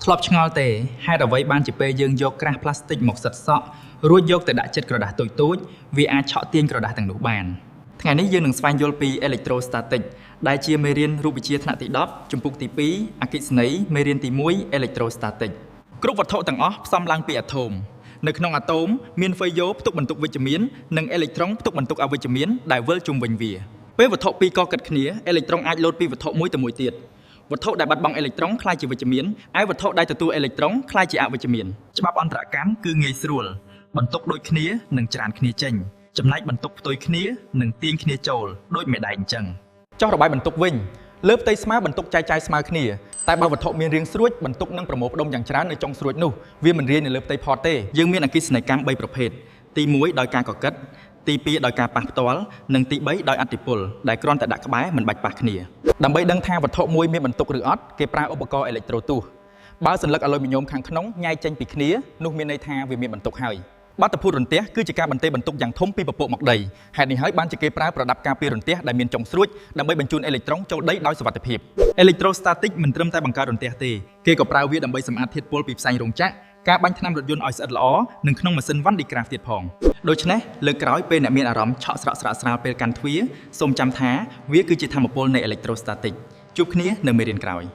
ធ្លាប់ឆ្ងល់ទេហេតុអ្វីបានជាពេលយើងយកក្រាស់ផ្លាស្ទិកមកសិតសក់រួចយកទៅដាក់ចិត្តក្រដាសតូចៗវាអាចឆក់ទាញក្រដាសទាំងនោះបានថ្ងៃនេះយើងនឹងស្វែងយល់ពី Electrostatic ដែលជាមេរៀនរូបវិទ្យាថ្នាក់ទី10ជំពូកទី2អគ្គិសនីមេរៀនទី1 Electrostatic គ្រប់វត្ថុទាំងអស់ផ្សំឡើងពីអាតូមនៅក្នុងអាតូមមានហ្វេយ៉ូផ្ទុកបន្ទុកវិជ្ជមាននិងអេឡិចត្រូនផ្ទុកបន្ទុកអវិជ្ជមានដែលវិលជុំវិញវាពេលវត្ថុពីរកកិតគ្នាអេឡិចត្រូនអាចលោតពីវត្ថុមួយទៅមួយទៀតវត្ថុដែលបាត់បង់អេឡិចត្រូនក្លាយជាវិជ្ជមានឯវត្ថុដែលទទួលអេឡិចត្រូនក្លាយជាអវិជ្ជមានច្បាប់អន្តរកម្មគឺងាយស្រួលបន្ទុកដូចគ្នានឹងច្រានគ្នាចេញចំណែកបន្ទុកផ្ទុយគ្នានឹងទាញគ្នាចូលដូចមេដែកអញ្ចឹងចុះរបាយបន្ទុកវិញលើផ្ទៃស្មើបន្ទុកចែកចាយស្មើគ្នាតែបើវត្ថុមានរាងស្រួចបន្ទុកនឹងប្រមូលផ្ដុំយ៉ាងច្រើននៅចុងស្រួចនោះវាមិនរាយនៅលើផ្ទៃផតទេយើងមានអគ្គិសនីកម្ម3ប្រភេទទី1ដោយការកកិតទី2ដោយការប៉ះផ្ទាល់និងទី3ដោយអតិពលដែលគ្រាន់តែដាក់ក្បែរមិនបាច់ប៉ះគ្នាដើម្បីដឹងថាវត្ថុមួយមានបន្ទុកឬអត់គេប្រើឧបករណ៍អេឡិចត្រូទស្សន៍បើសន្លឹកអាលុយមីញ៉ូមខាងក្នុងញែកចេញពីគ្នានោះមានន័យថាវាមានបន្ទុកហើយបាតុភូតរន្ទះគឺជាការបន្ទេបន្ទុកយ៉ាងធំពីពពកមកដីហេតុនេះហើយបានជាគេប្រើប្រដាប់ការពាររន្ទះដែលមានចុងស្រួចដើម្បីបញ្ជូនអេឡិចត្រូនចូលដីដោយសុវត្ថិភាពអេឡិចត្រូស្តាទិកមិនត្រឹមតែបង្កើតរន្ទះទេគេក៏ប្រើវាដើម្បីសម្អាតធាតុពុលពីផ្សែងរោងចក្រការបាញ់ថ្នាំរថយន្តឲ្យស្អិតល្អនិងក្នុងម៉ាស៊ីន Van de Graaff ទៀតផងដូច្នេះលើកក្រោយពេលអ្នកមានអារម្មណ៍ឆក់ស្រក់ស្រាកស្រាលពេលកាន់ទ្វារសូមចាំថាវាគឺជាធម្មពលនៃអេឡិចត្រូស្តាទិកជួបគ្នានៅមេរៀនក្រោយ។